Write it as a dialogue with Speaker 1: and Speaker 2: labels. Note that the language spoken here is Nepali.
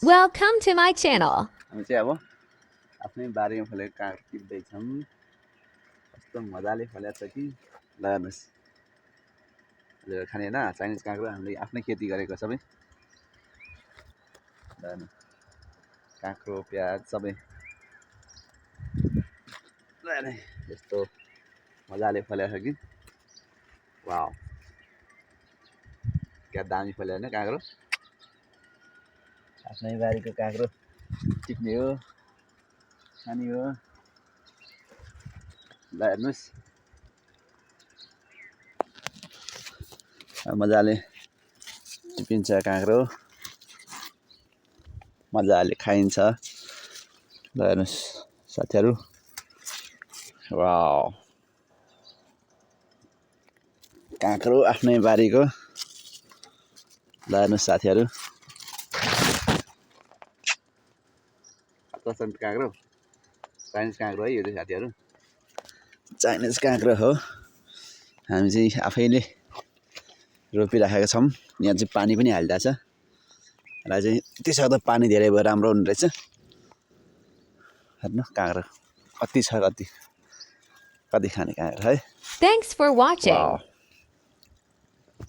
Speaker 1: Welcome to my channel.
Speaker 2: हामी चाहिँ अब आफ्नै बारीमा फलेको काँक्रो टिप्दैछौँ। कस्तो मजाले फलेको छ कि ल हेर्नुहोस्। हजुर खाने होइन चाइनिज काँक्रो हामीले आफ्नै खेती गरेको सबै। ल हेर्नु काँक्रो प्याज सबै ल हेर्नु यस्तो मजाले फलेको छ कि वाउ क्या दामी फल्यो होइन काँक्रो। आफ्नै बारीको काँक्रो टिप्ने हो खाने हो। ल हेर्नुहोस् मजाले टिपिन्छ काँक्रो मजाले खाइन्छ। ल हेर्नुहोस् साथीहरू वाउ काँक्रो आफ्नै बारीको। ल हेर्नुहोस् साथीहरू कस्तो काँक्रो चाइनिज काँक्रो है यो चाहिँ साथीहरू चाइनिज काँक्रो हो। हामी चाहिँ आफैले रोपिराखेका छौँ। यहाँ चाहिँ पानी पनि हालिदिएको छ र चाहिँ त्यसर्थ पानी धेरै भएर राम्रो हुने रहेछ। हेर्नु काँक्रो कति छ कति खाने काँक्रो है।
Speaker 1: Thanks for watching.
Speaker 2: वाउ